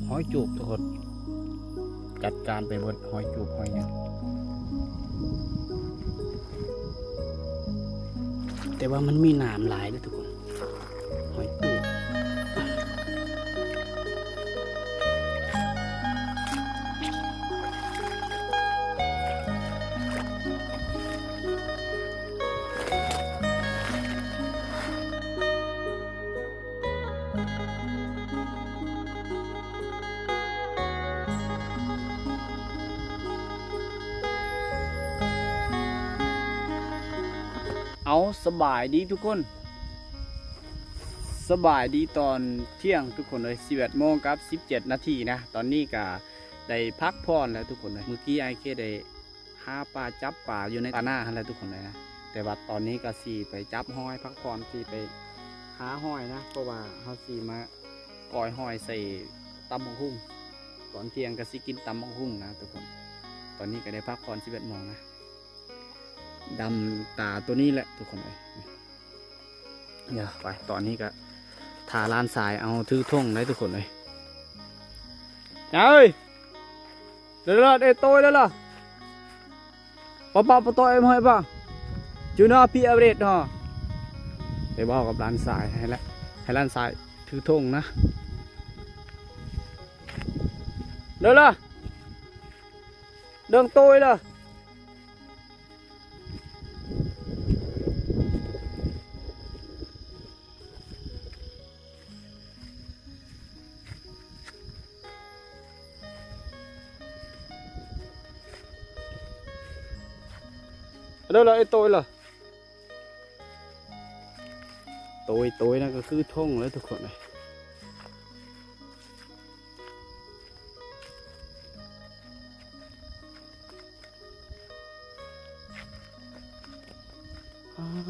ຫອຍຈູບທຸກຄົນ ຈັດການໄປເບິດ ຫອຍຈູບ ຫອຍຫຍັງ ແຕ່ວ່າມັນມີໜາມຫຼາຍເດ້ທຸກຄົນ ຫອຍຈູບ. ເອົາ ສະບາຍດີທຸກຄົນ ສະບາຍດີຕອນທ່ຽງທຸກຄົນເອີຍ ສິບເອັດໂມງກັບສິບເຈັດນາທີນະ ຕອນນີ້ກະໄດ້ພັກຜ່ອນແລ້ວທຸກຄົນເອີຍ ມື້ກີ້ອ້າຍເຄໄດ້ ຫາປາຈັບປາຢູ່ໃນປ່ານາຫັ້ນແຫຼະທຸກຄົນເອີຍນະ ແຕ່ວ່າຕອນນີ້ກະຊິໄປຈັບຫອຍ ພັກຜ່ອນ ຊິໄປຫາຫອຍນະ ເພາະວ່າເຮົາຊິມາກ້ອຍຫອຍໃສ່ຕຳບັກຫຸ່ງ ຕອນທ່ຽງກະຊິກິນຕຳບັກຫຸ່ງນະທຸກຄົນ ຕອນນີ້ກະໄດ້ພັກຜ່ອນ ສິບເອັດໂມງນະ ດຳຕາໂຕນີ້ແຫຼະທຸກຄົນເອີຍ. ດຽວໄປ ຕອນນີ້ກະຖ້າຫຼານຊາຍເອົາຖືຖົງໄດ້ທຸກຄົນເອີຍ ເອີຍ ເດີລະ ເອໂຕຍເດີລະ ປະປະປະໂຕຍເອັມເຮີຍປະ ຈູນອ ປີອາເວດເນາະ ໄປເວົ້າກັບຫຼານຊາຍໃຫ້ລະ ໃຫ້ຫຼານຊາຍຖືຖົງນະ ເດີລະ ເດີງໂຕຍລະ. ເດີລະ ເອໂຕຍລະ ໂຕຍ ໂຕຍນັ້ນກະຄືຖົງເລີຍທຸກຄົນເອີຍ. ອ້າວ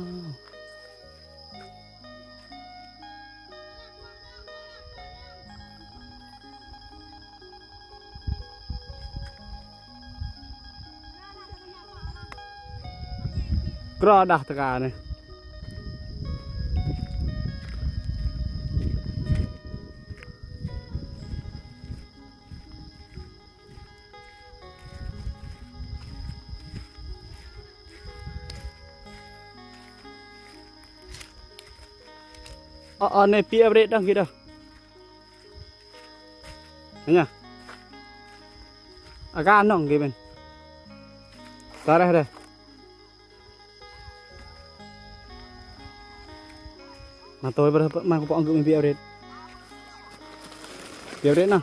ກຣາດາຕະການີ້. ອໍ ເອົາໃນປີອາເບຣດດັງກີດເດີ ເຫັນຫຍັງ ອາການນ້ອງກີເປັນ ຕາໄດ້ເດີ. ມາໂຕຍບໍ່ໄດ້ ມາກໍບໍ່ອັງກຶ ມີປຽບເລັດ ປຽບເລັດນະ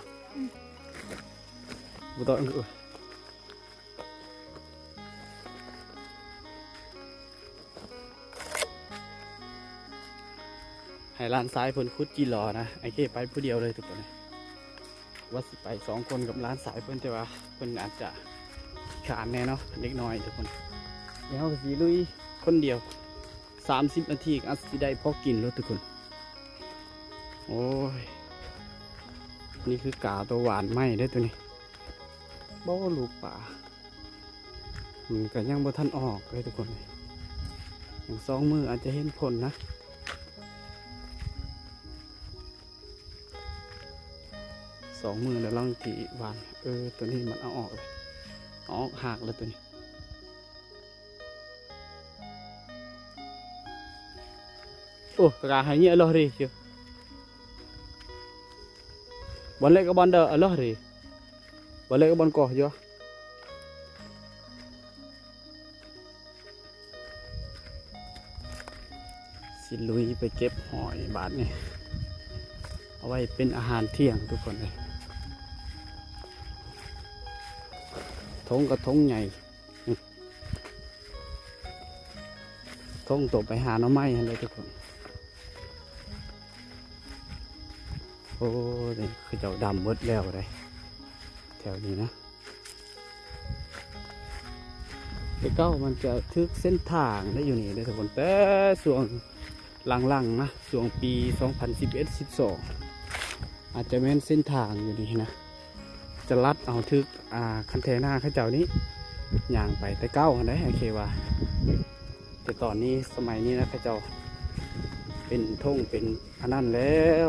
ອືມ ບໍ່ຕ້ອງອັງກຶ ໃຫ້ຫຼານຊາຍເພິ່ນຂຸດຈີລໍນະ ໄອ້ເຄໄປຜູ້ດຽວເລີຍທຸກຄົນ. ວ່າຊິໄປສອງຄົນກັບຫຼານຊາຍເພິ່ນ ແຕ່ວ່າເພິ່ນອາດຈະຂີ້ຄ້ານແດ່ເນາະ ເດັກນ້ອຍທຸກຄົນ. ແລ້ວເຮົາກໍຊິລຸຍຄົນດຽວ ສາມສິບນາທີ ກໍອາດຊິໄດ້ພໍກິນໂລດທຸກຄົນ. ໂອ້ຍ ນີ້ຄືກາໂຕຫວານໃໝ່ເດ້ໂຕນີ້. ບໍ່ ລູກປາ ມັນກໍຍັງບໍ່ທັນອອກເດ້ທຸກຄົນ. ຫຍັງສອງມື້ອາດຈະເຫັນຜົນນະ. ສອງມື້ແລ້ວ ຫຼັງທີ່ຫວ່ານ ເອີ ໂຕນີ້ມັນເອົາອອກ ເອົາອອກຮາກແລ້ວໂຕນີ້. ໂອ້ ກະກະໃຫ້ເຍອະເລີຍ ບອນເລັກກັບບອນເດີ ເອົາເລີຍ ບອນເລັກກັບບອນກໍຢູ່. ຊິລຸຍໄປເກັບຫອຍບາດນີ້ ເອົາໄວ້ເປັນອາຫານທ່ຽງທຸກຄົນເອີຍ. ຖົງກໍຖົງໃຫຍ່ ຖົງໂຕໄປຫາໜໍ່ໄມ້ຫັ້ນເດ້ທຸກຄົນ. ໂອ້ ນີ້ເຂົາເຈົ້າດຳເບິດແລ້ວເດ້ ແຖວນີ້ນະ. ແຕ່ເກົ່າມັນຈະຖືກເສັ້ນທາງໄດ້ຢູ່ນີ້ເດ້ທຸກຄົນ ແຕ່ຊ່ວງຫຼັງໆນະ ຊ່ວງປີສອງພັນສິບເອັດ ສິບສອງ ອາດຈະແມ່ນເສັ້ນທາງຢູ່ນີ້ນະ ຈະລັດເອົາຖືກ ອ່າ ຄັນແຖນາເຂົາເຈົ້ານີ້ຍ່າງໄປແຕ່ເກົ່າຫັ້ນໃດ໋ ໂອເຄວ່າ. ແຕ່ຕອນນີ້ ສະໄໝນີ້ນະ ເຂົາເຈົ້າເປັນທົ່ງເປັນອັນນັ້ນແລ້ວ.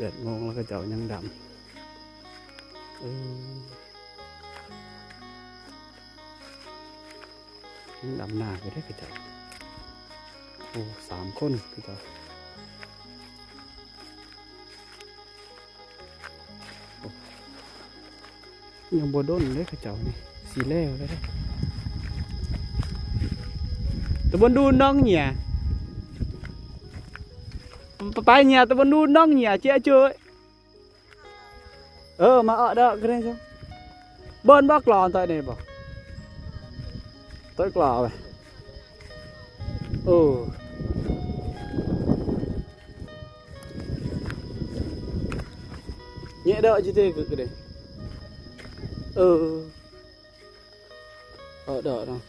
ປດໂມງແລ້ວ ເຂົາເຈົ້າຍັງດຳ. ເອີ ຍັງດຳນາຢູ່ເດ້ເຂົາເຈົ້າ. ໂອ້ ສາມຄົນເຂົາເຈົ້າ. ຍັງບໍ່ດົນເດ້ເຂົາເຈົ້ານີ້ ຊິແລ້ວແລ້ວເດ້. ຕະບົນດູນໜອງເຫຍ ໄປເຫຍ ຕະບົນດູນໜອງເຫຍ ເຈຍເຈີຍ. ເອີ ມາເອາະດອກກະເດ້ຊະ ເບິ່ນບໍ່ກລອນຕອນນີ້ບໍ່ ຕອນກລອນເວີຍ. ເອີ ເງະເດີ ຈິເຕກຶກເດ້. ເອີ ເອີ ເດີເນາະ.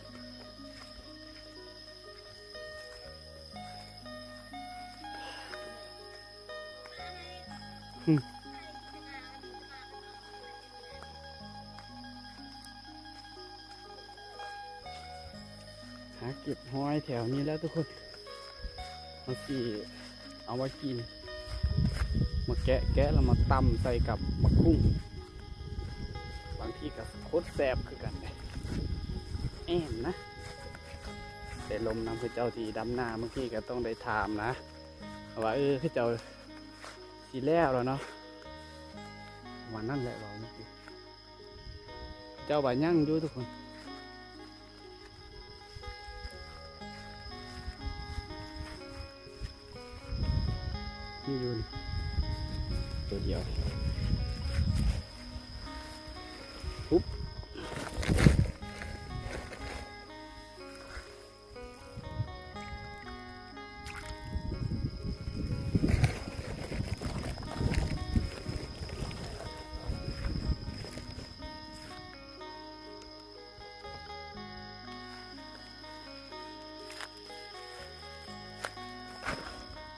ຫາເກັບຫອຍແຖວນີ້ແຫຼະທຸກຄົນ ເຮົາຊິເອົາມາກິນ ມາແກະ ແກະແລ້ວມາຕຳໃສ່ກັບໝາກຫຸ່ງ ບາງທີກໍໂຄດແຊບຄືກັນເດ້ ແອມນະ. ໄດ້ລົມນຳເຂົາເຈົ້າທີ່ດຳນາ ບາງທີກໍຕ້ອງໄດ້ຖາມນະ ວ່າ ເອີ ເຂົາເຈົ້າຊິແລ້ວແລ້ວເນາະ ປະມານນັ້ນແຫຼະ ເວົ້າເມື່ອກີ້ ເຈົ້າວ່າຍັງຢູ່ທຸກຄົນ ມີຢູ່ນີ້ ໂຕດຽວ ຫຸບ.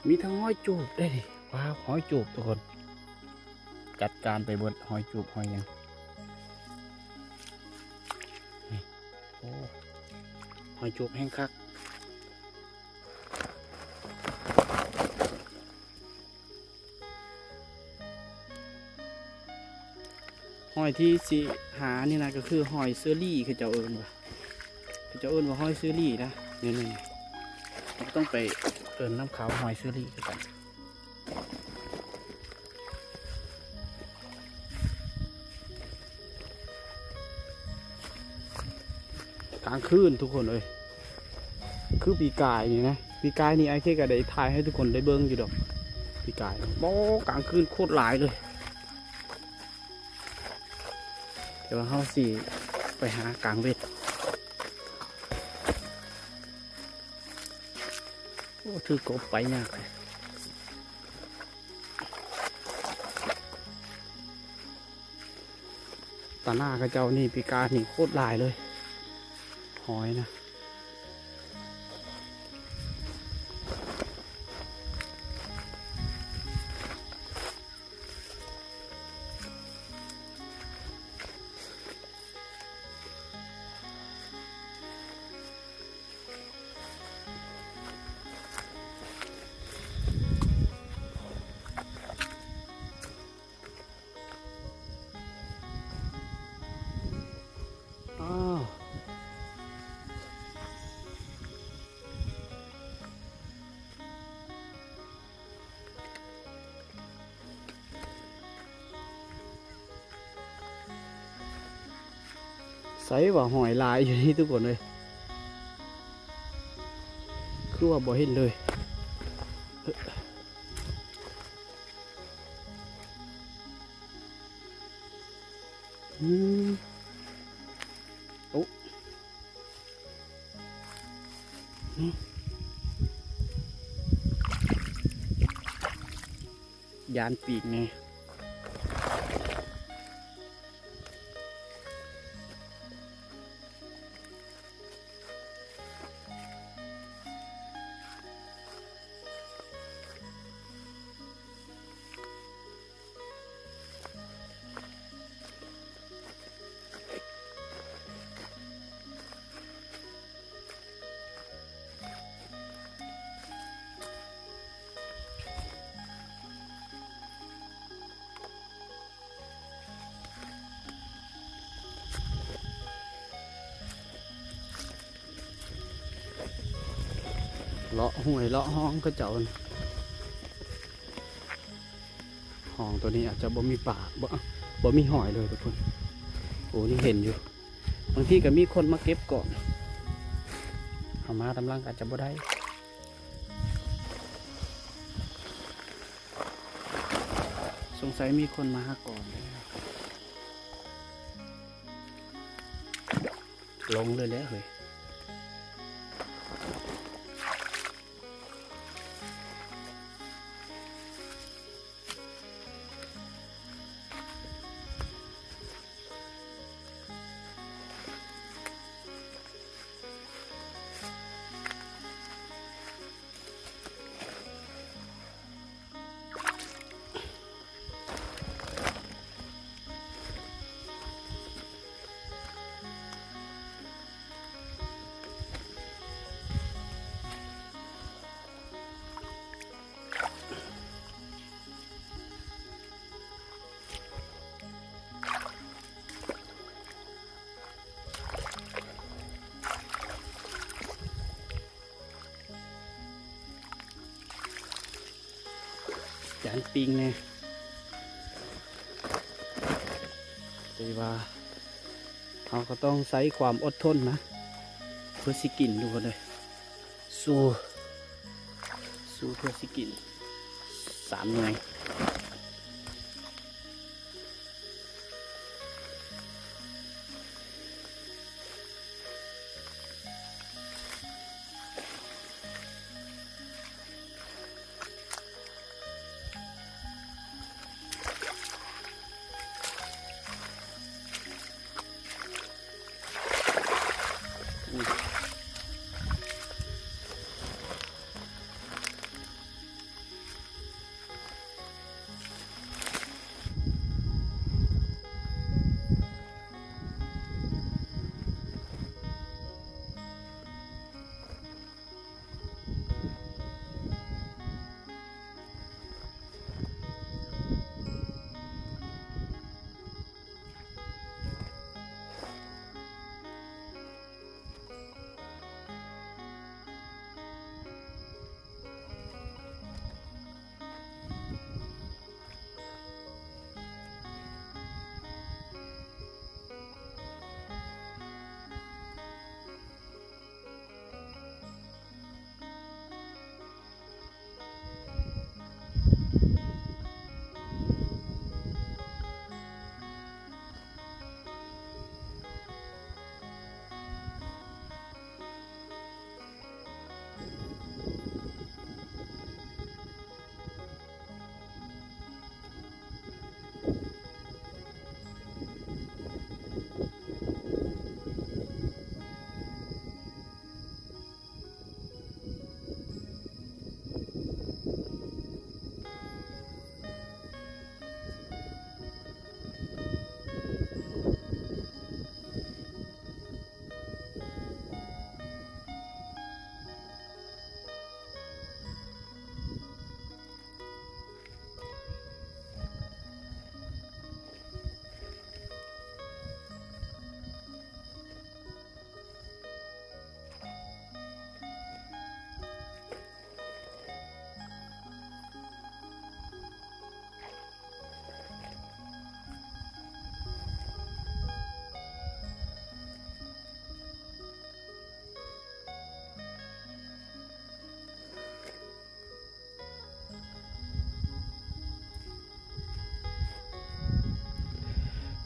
ມີທັງຫອຍຈູບເດ້ນີ້ ວ້າວ ຫອຍຈູບທຸກຄົນ ຈັດການໄປເບິດ ຫອຍຈູບ ຫອຍຫຍັງນີ້. ໂອ້ ຫອຍຈູບແຮງຄັກ. ຫອຍທີ່ຊິຫານີ້ນະ ກໍຄືຫອຍເຊີຣີ ເຂົາເຈົ້າເອີ້ນວ່າ ເຂົາເຈົ້າເອີ້ນວ່າຫອຍເຊີຣີນະ ນີ້ໆ ເຮົາກໍຕ້ອງໄປເອີ້ນນຳເຂົາຫອຍເຊີຣີຄືກັນ. ກາງຄືນທຸກຄົນເອີຍ ຄືປີກາຍນີ້ນະ ປີກາຍນີ້ອ້າຍເຄກໍໄດ້ຖ່າຍໃຫ້ທຸກຄົນໄດ້ເບິ່ງຢູ່ດອກ ປີກາຍ ໂອ້ ກາງຄືນໂຄດຫຼາຍເລີຍ ແຕ່ວ່າເຮົາຊິໄປຫາກາງເວັນ. ໂອ້ ຖືກົບໄປຍາກເລີຍ ຕາໜ້າເຂົາເຈົ້ານີ້ປີກາຍນີ້ໂຄດຫຼາຍເລີຍ ຫອຍນະ. ອ້າວ ໃສວ່າຫອຍຫຼາຍຢູ່ນີ້ທຸກຄົນເອີຍ ຄືວ່າບໍ່ເຫັນເລີຍ. ອືມ ໂອ້ ອືມ ຢ້ານປີກແດ່. ໂ ເລາະຫ້ວຍເລາະຮ່ອງເຂົາເຈົ້າ. ຮ່ອງໂຕນີ້ອາດຈະບໍ່ມີປາ ບໍ່ ບໍ່ມີຫອຍເລີຍທຸກຄົນ. ໂອ້ ນີ້ເຫັນຢູ່. ບາງທີກໍມີຄົນມາເກັບກ່ອນ. ເຮົາມາຕາມຫຼັງອາດຈະບໍ່ໄດ້. ສົງໄສມີຄົນມາຫາກ່ອນແລ້ວ. ລົງເລີຍແຫຼະເຮີ້ຍ. ຈານປີ້ງແດ່. ແຕ່ວ່າເຮົາກໍຕ້ອງໃຊ້ຄວາມອົດທົນນະ ເພື່ອຊິກິນ ທຸກຄົນເອີຍ. ສູ້ ສູ້ເພື່ອຊິກິນສາມໜ່ວຍ.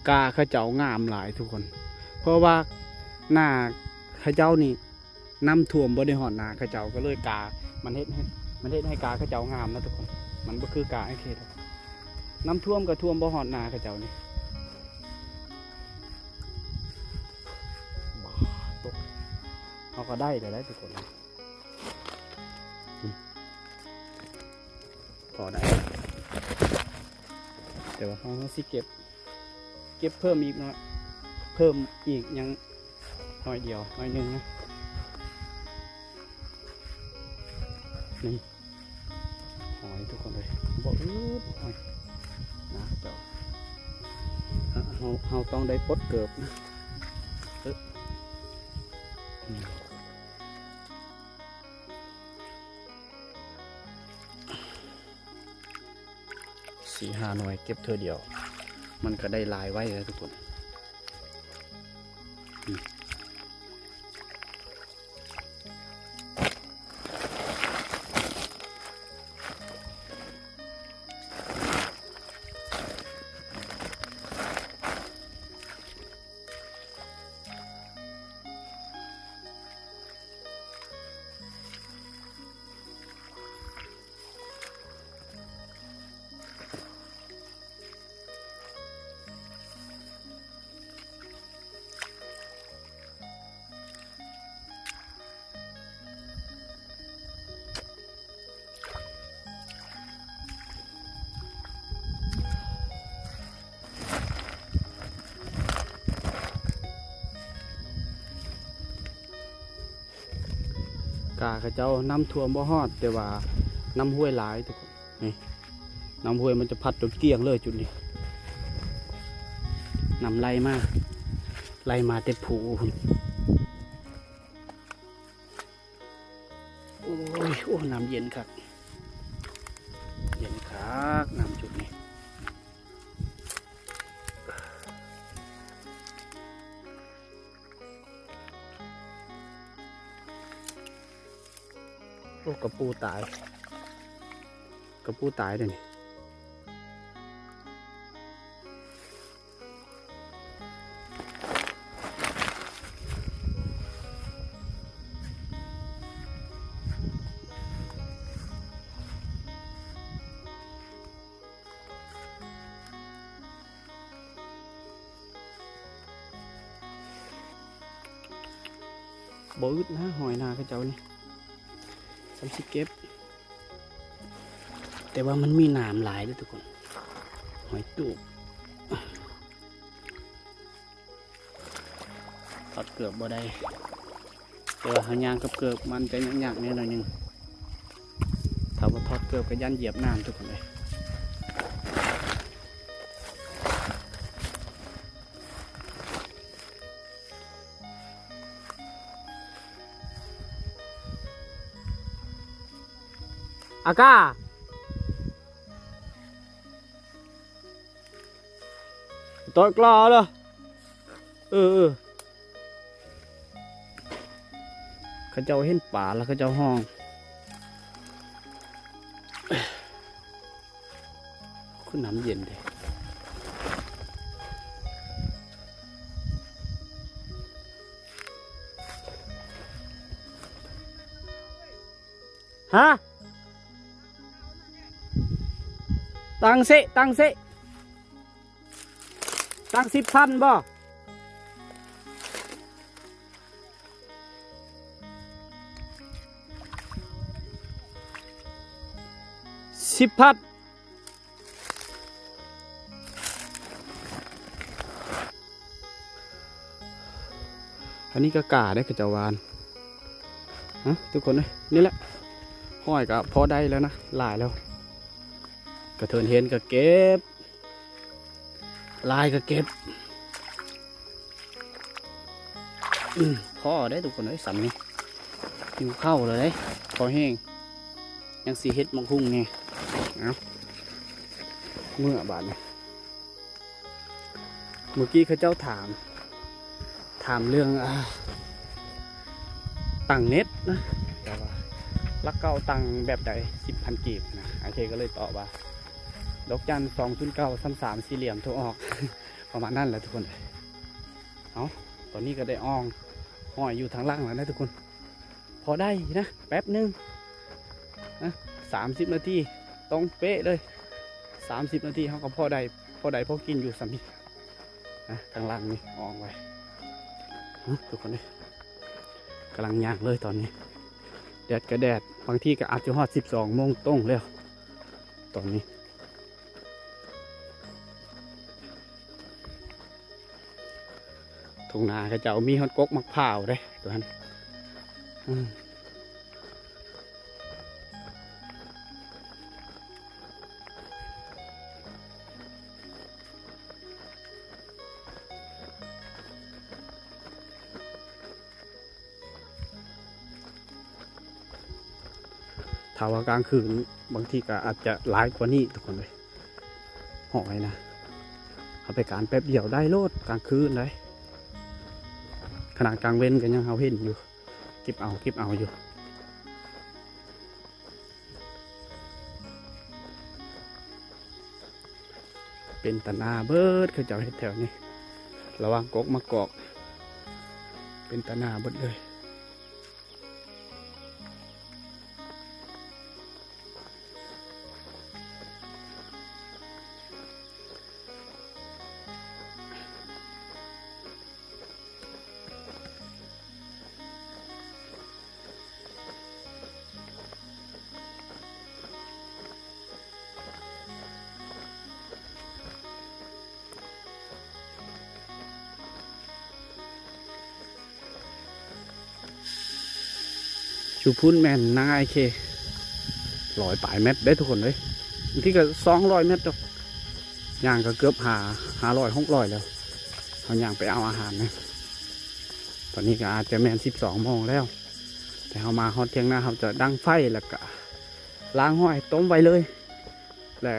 ກ້າເຂົາເຈົ້າງາມຫຼາຍທຸກຄົນ ເພາະວ່າໜ້າເຂົາເຈົ້ານີ້ ນ້ຳຖ້ວມບໍ່ໄດ້ຮອດໜ້າເຂົາເຈົ້າ ກໍເລີຍກ້າ ມັນເຮັດໃຫ້ ມັນເຮັດໃຫ້ກ້າເຂົາເຈົ້າງາມນະທຸກຄົນ ມັນບໍ່ຄືກ້າໃນເຂດ ນ້ຳຖ້ວມກໍຖ້ວມບໍ່ຮອດໜ້າເຂົາເຈົ້ານີ້ ຕກ ເຮົາກໍໄດ້ແລ້ວທຸກຄົນ ພໍໄດ້ ແຕ່ວ່າເຮົາ ເຮົາຊິເກັບ ເກັບເພີ່ມອີກເນາະ ເພີ່ມອີກຍັງໜ້ອຍດຽວ ໜ້ອຍໜຶ່ງນະ ນີ້ ຫອຍທຸກຄົນເອີຍ ບໍ່ອຶດຫອຍນະເຈົ້າ ເຮົາ ເຮົາ ເຮົາຕ້ອງໄດ້ປົດເກີບນະ ເອີ ນີ້. ສີ່ຫ້າໜ່ວຍເກັບເທື່ອດຽວ ມັນກໍໄດ້ຫຼາຍໄວເດ້ທຸກຄົນ. ກາເຂົາເຈົ້ານ້ຳຖ້ວມບໍ່ຮອດ ແຕ່ວ່ານ້ຳຫ້ວຍຫຼາຍທຸກຄົນ. ນີ້ ນ້ຳຫ້ວຍມັນຈະພັດຈົນກ້ຽງເລີຍຈຸດນີ້ ນ້ຳໄຫຼມາ ໄຫຼມາແຕ່ພູພຸ້ນ. ໂອ້ຍ ໂອ້ ນ້ຳເຢັນຄັກ ເຢັນຄັກ ນ້ຳຈຸດນີ້. ໂອ້ ກະປູຕາຍ ກະປູຕາຍເດ້ນີ້. ບໍ່ອຶດນະ ຫອຍນາເຂົາເຈົ້ານີ້ ສ່ຳຊິເກັບ ແຕ່ວ່າມັນມີໜາມຫຼາຍເດ້ທຸກຄົນ ຫອຍຕູບ. ຖອດເກີບບໍ່ໄດ້ ແຕ່ວ່າເຮົາຍ່າງກັບເກີບມັນຈະຍາກໆແດ່ໜ້ອຍໜຶ່ງ ຖ້າບໍ່ຖອດເກີບກໍຢ້ານຢຽບນ້ຳທຸກຄົນເອີຍ. ອາກາ ຕອຍກລ້າເດີ ເອີໆ ເຂົາເຈົ້າເຫັນປາແລ້ວເຂົາເຈົ້າຮ້ອງ. ຄືນ້ຳເຢັນເດ້. ຮະ? ຕັງເຊ ຕັງເຊ ຕັງສິບພັນບໍ່? ສິບພັນ. ອັນນີ້ກໍກາເດ້ ເຂົາເຈົ້າຫວ່ານ ຮະ ທຸກຄົນເອີຍ. ນີ້ແຫຼະ ຮ້ອຍກໍພໍໄດ້ແລ້ວນະ ຫຼາຍແລ້ວ. ກະເທີນເຫັນກໍເກັບ ຫຼາຍກໍເກັບ. ອືມ ພໍເດ້ທຸກຄົນເອີຍ ສ່ຳນີ້ ຫິວເຂົ້າແລ້ວເດ້ ພໍແຮງ. ຍັງຊິເຮັດໝາກຫຸ່ງແດ່. ເອົາ ເມືອບາດນີ້. ເມື່ອກີ້ເຂົາເຈົ້າຖາມ ຖາມເລື່ອງ ອ່າ ຕັ້ງເນັດນະ ແຕ່ວ່າຫຼັກເກົ້າຕັ້ງແບບໃດ ສິບພັນກີບນະ. ອ້າຍເທກໍເລີຍຕອບວ່າ ດອກຈັນສອງສູນເກົ້າສາມສາມສີ່ຫຼ່ຽມໂທອອກ ປະມານນັ້ນແຫຼະທຸກຄົນ. ເອົາ ຕອນນີ້ກໍໄດ້ອ່ອງຫ້ອຍຢູ່ທາງຫຼັງແລ້ວນະທຸກຄົນ. ພໍໄດ້ນະ ແປັບໜຶ່ງນະ ສາມສິບນາທີ ຕົງເປະເລີຍ. ສາມສິບນາທີເຮົາກໍພໍໄດ້ ພໍໄດ້ພໍກິນຢູ່ສ່ຳນີ້ນະ. ທາງຫຼັງນີ້ອ່ອງໄວ້ ຮະ ທຸກຄົນເອີຍ ກຳລັງຍ່າງເລີຍຕອນນີ້. ແດດກໍແດດ ບາງທີກໍອາດຈະຮອດສິບສອງໂມງຕົງແລ້ວຕອນນີ້. ທົ່ງນາເຂົາເຈົ້າມີຮອດກົກໝາກພ້າວເດ້ຕົວຫັ້ນ. ອືມ ຖ້າວ່າກາງຄືນ ບາງທີກໍອາດຈະຫຼາຍກວ່ານີ້ທຸກຄົນເອີຍ. ຫອຍນະ ເຮົາໄປການແປັບດຽວໄດ້ໂລດ ກາງຄືນໄດ໋ ຂະໜາດກາງເວັນກໍຍັງເຮົາເຫັນຢູ່ ເກັບເອົາ ເກັບເອົາຢູ່. ເປັນຕາໜ້າເບິດ ເຂົາເຈົ້າເຮັດແຖວນີ້ ລະຫວ່າງກົກໝາກກອກ ເປັນຕາໜ້າເບິດເລີຍ. ຢູ່ພຸ້ນແມ່ນນາອ້າຍເຄ ຮ້ອຍປາຍແມັດເດ້ທຸກຄົນເອີຍ ບາງທີກໍສອງຮ້ອຍແມັດດອກ ຍ່າງກໍເກືອບຫ້າ ຫ້າຮ້ອຍ ຫົກຮ້ອຍແລ້ວ ເຮົາຍ່າງໄປເອົາອາຫານນະ. ຕອນນີ້ກໍອາດຈະແມ່ນສິບສອງໂມງແລ້ວ ແຕ່ເຮົາມາຮອດທ່ຽງນາ ເຮົາຈະດັງໄຟ ແລ້ວກະລ້າງຫອຍ ຕົ້ມໄວ້ເລີຍ ແລະ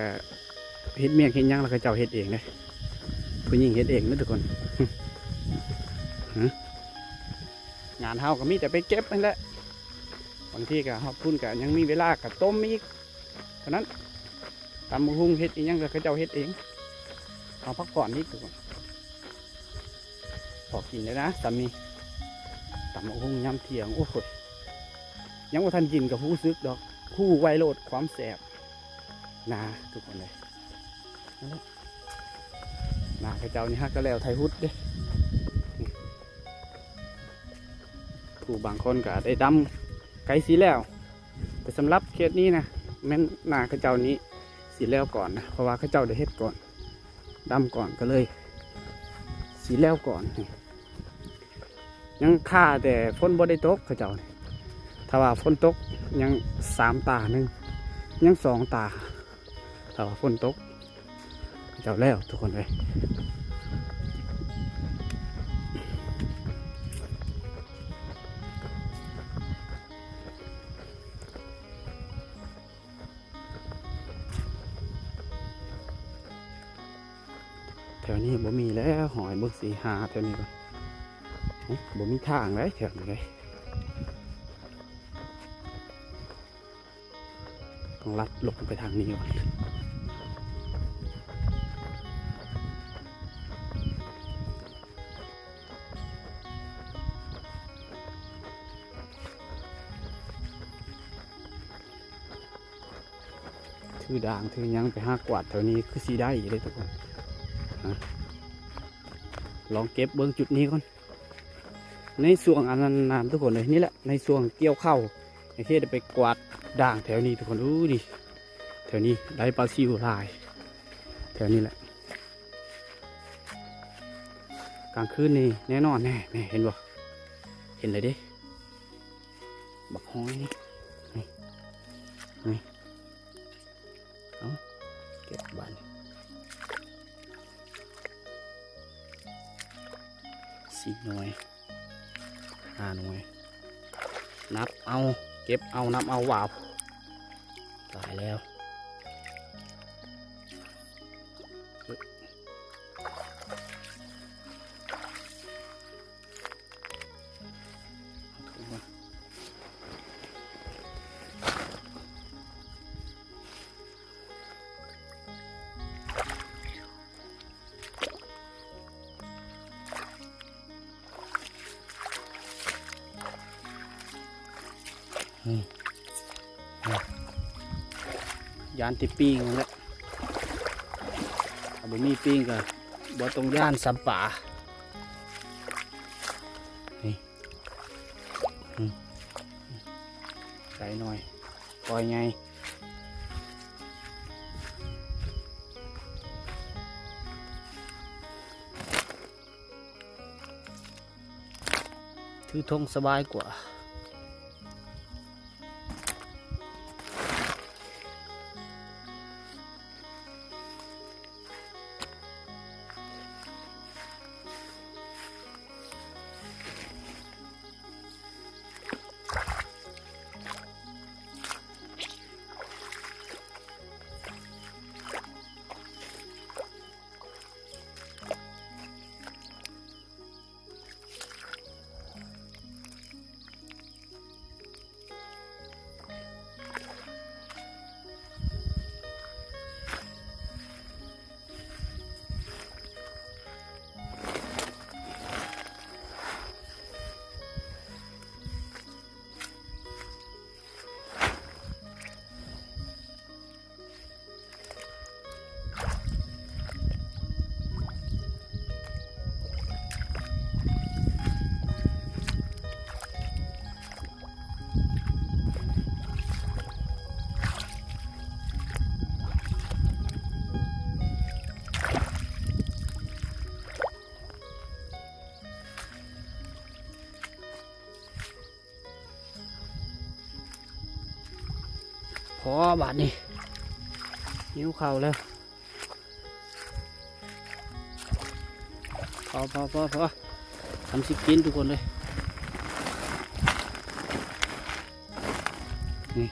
ເຮັດວຽກເຮັດຫຍັງລະເຂົາເຈົ້າເຮັດເອງເດ້ ຜູ້ຍິງເຮັດເອງເດ້ທຸກຄົນ. ຮະ ງານເຮົາກໍມີແຕ່ໄປເກັບຫັ້ນແຫຼະ ບາງທີກໍຮອດພຸ້ນກໍຍັງມີເວລາກໍຕົ້ມອີກ ເທົ່ານັ້ນ ຕຳບັກຫຸ່ງເຮັດອີ່ຫຍັງກໍເຂົາເຈົ້າເຮັດເອງ ເຮົາພັກຜ່ອນອີກທຸກຄົນ. ພໍກິນແລ້ວນະ ສ່ຳນີ້ ຕຳບັກຫຸ່ງຍາມທ່ຽງ ໂອ້ໂຫ ຍັງບໍ່ທັນກິນກໍຮູ້ສຶກດອກ ຮູ້ໄວໂລດຄວາມແຊບນາທຸກຄົນເອີຍ. ນາເຂົາເຈົ້ານີ້ຫາກະແລ້ວໄຖຮຸດເດ້ ຜູ້ບາງຄົນກໍໄດ້ດຳໃກ້ຊິແລ້ວ ແຕ່ສຳລັບເຂດນີ້ນະ ແມ່ນນາເຂົາເຈົ້ານີ້ຊິແລ້ວກ່ອນນະ ເພາະວ່າເຂົາເຈົ້າໄດ້ເຮັດກ່ອນ ດຳກ່ອນ ກໍເລີຍຊິແລ້ວກ່ອນ. ຍັງຖ້າແຕ່ຝົນບໍ່ໄດ້ຕົກເຂົາເຈົ້ານີ້ ຖ້າວ່າຝົນຕົກຍັງສາມຕາໜຶ່ງ ຍັງສອງຕາ ຖ້າວ່າຝົນຕົກເຂົາເຈົ້າແລ້ວທຸກຄົນເອີຍ. ແຖວນີ້ບໍ່ມີແລ້ວ ຫອຍ ເບິ່ງຊິຫາແຖວນີ້ກ່ອນ. ເອີ ບໍ່ມີທາງໃດແຖວນີ້ເດ້ ຕ້ອງລັດລົງໄປທາງນີ້ກ່ອນ. ຖືດ່າງຖືຫຍັງໄປຫາກວາດແຖວນີ້ຄືຊິໄດ້ຢູ່ເດ້ທຸກຄົນ. ຮະ ລອງເກັບເບິ່ງຈຸດນີ້ກ່ອນ ໃນຊ່ວງອັນນັ້ນນະທຸກຄົນເອີຍ ນີ້ແຫຼະ ໃນຊ່ວງກ່ຽວເຂົ້າ ໄອ້ເຄໄດ້ໄປກວາດດ່າງແຖວນີ້ທຸກຄົນ. ອູ້ ນີ້ ແຖວນີ້ໄດ້ປາຊິວຫຼາຍ ແຖວນີ້ແຫຼະ. ກາງຄືນນີ້ແນ່ນອນ ແນ່ ແນ່ ເຫັນບໍ່ ເຫັນແລ້ວເດ້ ບັກຫອຍນີ້ ນີ້ ນີ້ ເອົາ ເກັບບາດນີ້ ສີ່ໜ່ວຍ ຫ້າໜ່ວຍ ນັບເອົາ ເກັບເອົາ ນັບເອົາ ວ້າວ ຫຼາຍແລ້ວ. ຢ້ານແຕ່ປີ້ງຫັ້ນແຫຼະ ຖ້າບໍ່ມີປີ້ງກໍບໍ່ຕ້ອງຢ້ານສ່ຳປາ. ນີ້ ອືມ ໄດ້ໜ້ອຍ ປ່ອຍໃຫຍ່ ຖືຖົງສະບາຍກວ່າ. ອ ອໍ ບາດນີ້ຫິວເຂົ້າແລ້ວ. ພໍ ພໍ ພໍ ພໍ ທຳຊິກິນທຸກຄົນເລີຍ. ນີ້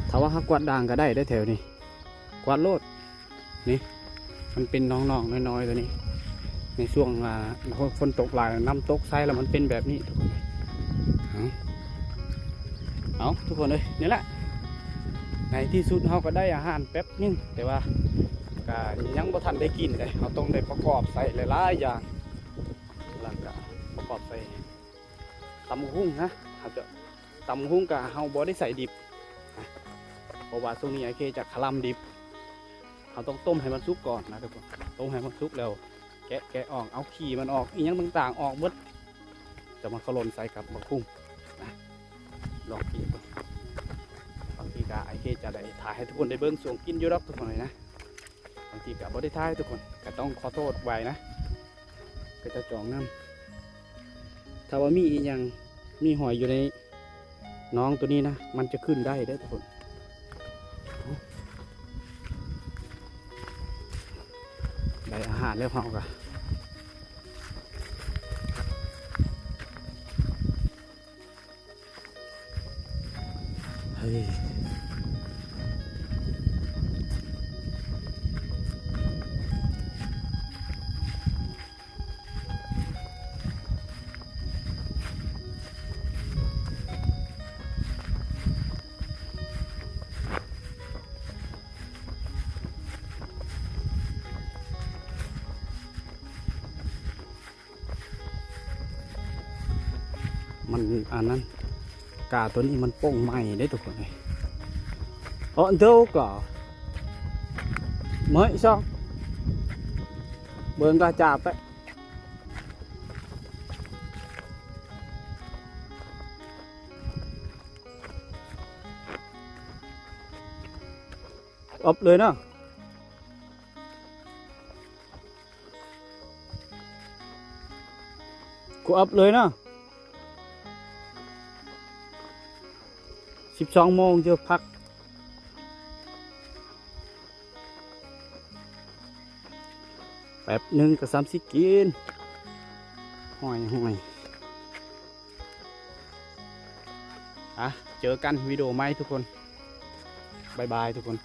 ຖ້າວ່າເຮົາກວາດດ່າງກໍໄດ້ເດ້ແຖວນີ້ ກວາດໂລດ. ນີ້ ມັນເປັນໜອງໆນ້ອຍໆຕົວນີ້ ໃນຊ່ວງ ອ່າ ຝົນ ຝົນຕົກຫຼາຍ ນ້ຳຕົກໃສ່ແລ້ວມັນເປັນແບບນີ້ທຸກຄົນ. ເອົາ ເອົາ ທຸກຄົນເອີຍ ນີ້ແຫຼະ ໃນທີ່ສຸດເຮົາກໍໄດ້ອາຫານແປັບໜຶ່ງ ແຕ່ວ່າກໍຍັງບໍ່ທັນໄດ້ກິນເດ້ ເຮົາຕ້ອງໄດ້ປະກອບໃສ່ຫຼາຍໆຢ່າງ ແລ້ວກໍປະກອບໃສ່ຕຳບັກຫຸ່ງນະ ເຮົາຈະ ຕຳບັກຫຸ່ງກະເຮົາບໍ່ໄດ້ໃສ່ດິບນະ ເພາະວ່າຊ່ວງນີ້ອ້າຍເຄຈະຄະລຳດິບ ເຮົາຕ້ອງຕົ້ມໃຫ້ມັນສຸກກ່ອນນະທຸກຄົນ. ຕົ້ມໃຫ້ມັນສຸກແລ້ວ ແກະ ແກະອອກ ເອົາຂີ້ມັນອອກ ອີ່ຫຍັງຕ່າງໆອອກເບິດ ຈະມາຂະຫຼົ່ນໃສ່ກັບບັກຫຸ່ງນະ. ລອງກິນເບິ່ງ ບາງທີກະອ້າຍເຄຈະໄດ້ຖ່າຍໃຫ້ທຸກຄົນໄດ້ເບິ່ງຊ່ວງກິນຢູ່ດອກທຸກຄົນເອີຍນະ. ບາງທີກະບໍ່ໄດ້ຖ່າຍທຸກຄົນ ກະຕ້ອງຂໍໂທດໄວ້ນະ ກະຈະຈອງນຳ. ຖ້າວ່າມີອີ່ຫຍັງ ມີຫອຍຢູ່ໃນໜອງໂຕນີ້ນະ ມັນຈະຂຶ້ນໄດ້ເດ້ທຸກຄົນ. ໄດ້ອາຫານແລ້ວເຮົາກະ ເຮີ້ຍ ມັນອັນນັ້ນ ກາຕົວນີ້ມັນປົ່ງໃໝ່ເດ້ທຸກຄົນເອີຍ. ເອີ ເດີກາ ເໝີຍຊອງ ເບິ່ງກາຈາບໄປ ອອບເລີຍເນາະ. ກູອັບເລີຍເນາະ ສິບສອງໂມງຈະພັກແປັບໜຶ່ງກະສ່ຳຊິກິນ. ຫ້ອຍໆ ອ່ະ ເຈີກັນວິດີໂອໃໝ່ທຸກຄົນ ບາຍບາຍທຸກຄົນ.